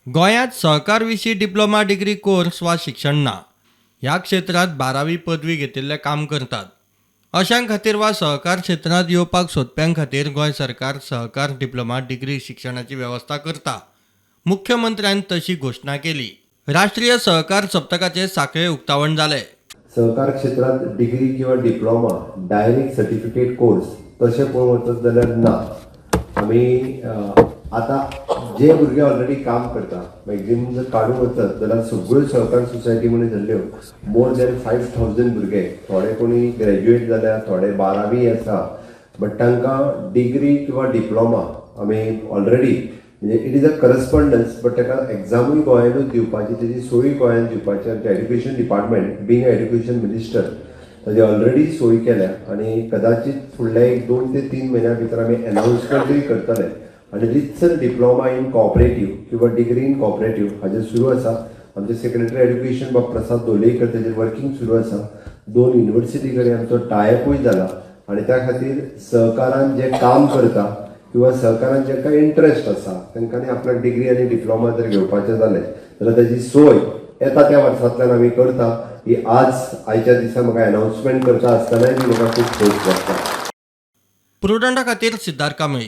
गोंयांत सहकार विशीं डिप्लोमा डिग्री कोर्स वा शिक्षण ना. ह्या क्षेत्रांत 12वी पदवी घेतिल्ले काम करतात. अशां खातीर वा सहकार क्षेत्रांत येवपाक सोदप्यां खातीर गोंय सरकार सहकार डिप्लोमा डिग्री शिक्षणाची वेवस्था करता. मुख्यमंत्र्यान तशी घोशणा केली. राष्ट्रीय सहकार सप्तकाचे साखळे उक्तावण जालें. सहकार क्षेत्रांत डिग्री किंवा डिप्लोमा डायरेक्ट सर्टिफिकेट कोर्स तशें पळोवंक वचत जाल्यार ना. आमी आतां जे भुरगे ऑलरेडी काम करता, मॅक्झिमम जर काडूंक वचत जाल्यार सगळ्यो सहकार सोसायटी म्हणून धरल्यो, मोर दॅन 5000 भुरगे, थोडे कोणी ग्रॅज्युएट जाल्या, थोडे 12वी आसा, बट तांकां डिग्री किंवा डिप्लोमा आमी ऑलरेडी, म्हणजे it is a correspondence, but ताका एग्जामूय गोंयानूच दिवपाची, तेजी सोय गोंयान दिवपाची. आमचें education department, being education minister, ताजी ऑलरेडी सोय केल्या आनी कदाचित फुडल्या एक 2 ते 3 म्हयन्या भितर आमी एनावन्समेंटूय करतले आनी रितसर डिप्लोमा इन कॉपरेटीव किंवा डिग्री इन कॉपरेटीव हाजेर सुरू आसा. आमचे सेक्रेटरी एड्युकेशन बाब प्रसाद लोलयेकर, तेजेर वर्किंग सुरू आसा. दोन युनिवर्सिटी कडेन आमचो टायअपूय जाला आनी त्या खातीर सहकारान जे काम करता किंवा सहकारान जांकां इंट्रस्ट आसा, तांकांनी आपल्याक डिग्री आनी डिप्लोमा जर घेवपाचें जालें जाल्यार ताजी सोय येता त्या वर्सांतल्यान आमी करता. ही आज आयच्या दिसा म्हाका एनावन्समेंट करता आसतनाय बी म्हाका खूब खोस भोगता. प्रुडंटा खातीर सिद्धार्थ कांबळी.